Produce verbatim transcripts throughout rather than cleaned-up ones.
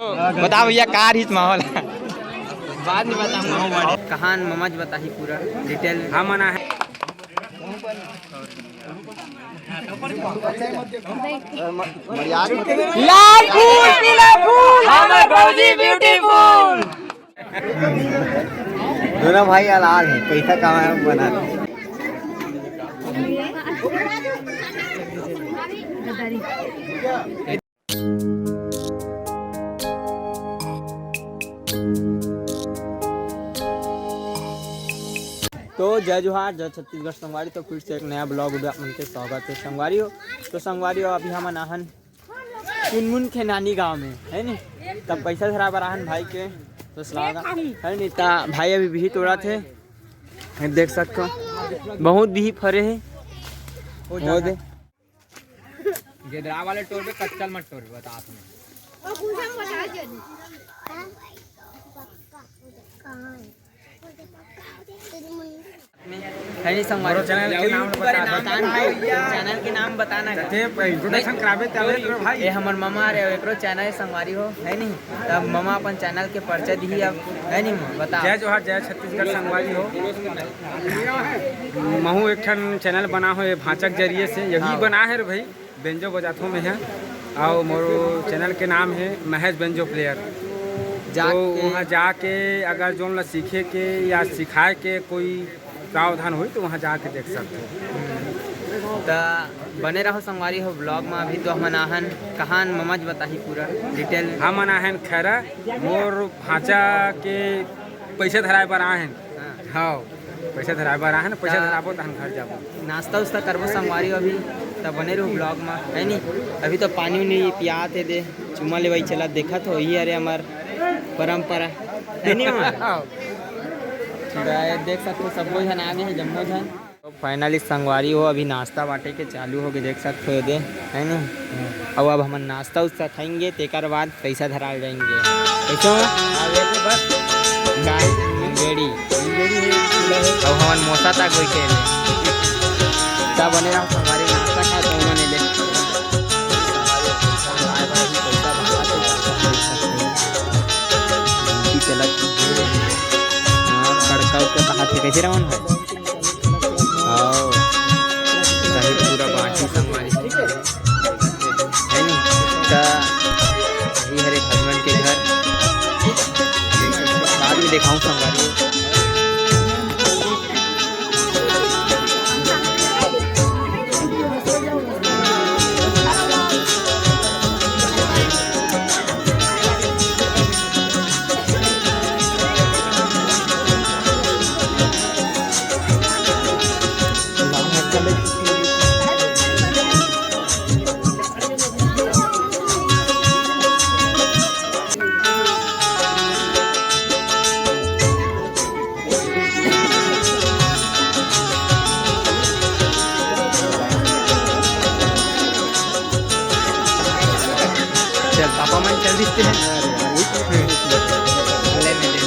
बता भैया, का रहिस माहौल? बाद में बताऊंगा। कहान ममज बताही पूरा डिटेल में। हम मना है। लाल फूल, पीला फूल, हमर भौजी ब्यूटीफुल। दोनों भाई हलाल है, पैसा कमाए में बना। तो जय जोहार, जय छत्तीसगढ़ संगवारी। तो फिर से एक नया ब्लॉग उद्या आप मन के स्वागत है संगवारी हो। तो संगवारी हो, अभी हमन आहन चुनमुन के नानी गांव में, है नी? तब पैसा धरा बर आहन भाई के, तो स्वागत है नी? ता भाई अभी बिही तोड़त हे, देख सकथो, बहुत बिही फरे हे। वो दे। गेदरा वाले टोर पे कच्चल मत टोर, बता आपने। है नी संगवारी? मोरो चैनल के नाम YouTuber बता। नाम बताना है, चैनल के नाम बताना है। ते introduction कराबे तबे तो भाई। ये हमर ममा रे, एकरो चैनल है संगवारी हो, है नी? तब ममा अपन चैनल के परिचय दिही अब, है नी माँ? बता। जय जोहार, जय छत्तीसगढ़ संगवारी हो। महू एक ठन चैनल बना हो ये भांचा के जरिए से, यही हाँ। बना है रे भाई। बेंजो बजाथों में है, और मोर चैनल के नाम है महेश बेंजो प्लेयर। तो जाके वहाँ जाके अगर जोन ला सीखे के या सिखाए के कोई प्रावधान होई तो वहाँ जाके देख सकते हो। त बने रहो संगवारी हो ब्लॉग में। अभी तो हमन आहन कहान ममज बताही पूरा डिटेल में। हमन आहन खैरा, मोर भांचा के पैसे धराए बर आहन। हाँ। हाँ, पैसा धराए बर आहन, पैसा त धराबो तहन घर जाबो। नाश्ता उस्ता करबो संगवारी हो अभी, त बने रहो ब्लॉग में, है नी? अभी तो पानी उनी पियात हे दे, चुम्मा लेवाई चला देखत हो, यही अरे हमर परंपरा, है नी हमर? हाँ। त देख सकथो, सबो झन आ गे हे, जम्मो झन। तो finally संगवारी हो, अभी नाश्ता बांटे के चालू हो गे, देख सकथो ये दे, है नी? अउ अब हमन नाश्ता उस्ता खाएंगे, तेकर बाद पैसा धराल जाएंगे। कैसे हो? गाय, मुंगेड़ी। अउ हमन मोसा तक होई के। त बने रहो, संगवारी नाश्ता खा तो उन्होंने ले। चलत। हाँ, खड़का उड़का कहाँ थे? कैसे रमन भाई? आओ, दही पूरा बाटी संगवारी, है नी? त ये हरे भगवान के घर, बाद में देखाऊं संगवारी। चल, पापा मन चल दिसते हैं। ले, ले, ले।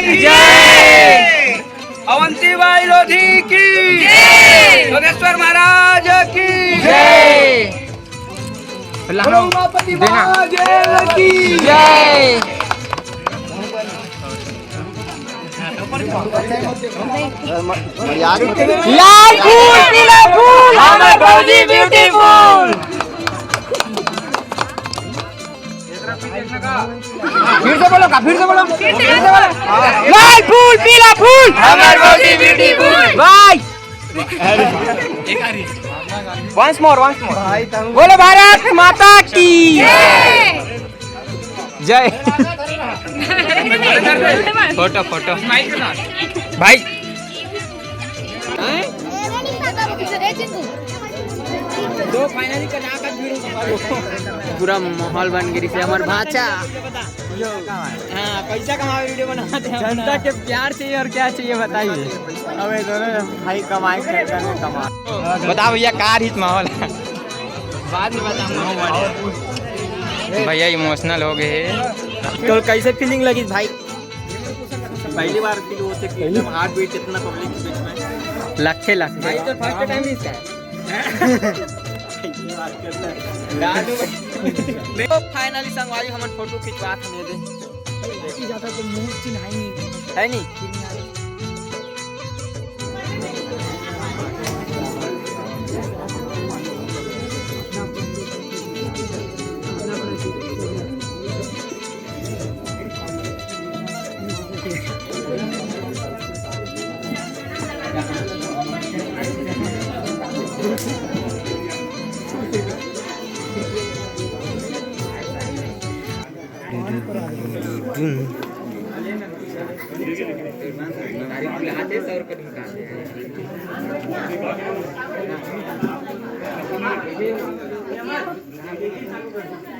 की जय। अवंती बाई लोधी की जय। सोनेश्वर महाराज की जय। बोलो उमापति महादेव की जय। लाल फूल, पीला फूल, हमर भौजी beautiful। फिर से बोलो का, फिर से बोलो, फिर से बोलो। लाल फूल, पीला फूल, हमर भौजी beautiful। भाई, once more, once more। बोलो भारत माता की जय। Photo, photo. भाई। तो finally कनाक भीड़ पूरा माहौल बन गई से हमर भाचा। हाँ, पैसा कमावे वीडियो बनाते हैं। जनता के प्यार चाहिए और क्या चाहिए बताइए। अबे दोनों भाई कमाई करते हैं, कमा। बताओ भैया, का रीत माहौल है? बाद में बताऊंगा। भैया emotional हो गए हैं। तो कैसे feeling लगी भाई? पहली बार feel होते कि एकदम heart beat इतना public के बीच में। लखे लखे। भाई तो first time इसका है। ये बात करता है। तो finally संगवारी हमन फोटो खिंचवात हन दे। ज्यादा तो मुंह चिन्हाई नहीं। है नहीं?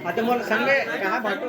हाँ, तो मोर संगे कहाँ बाटो?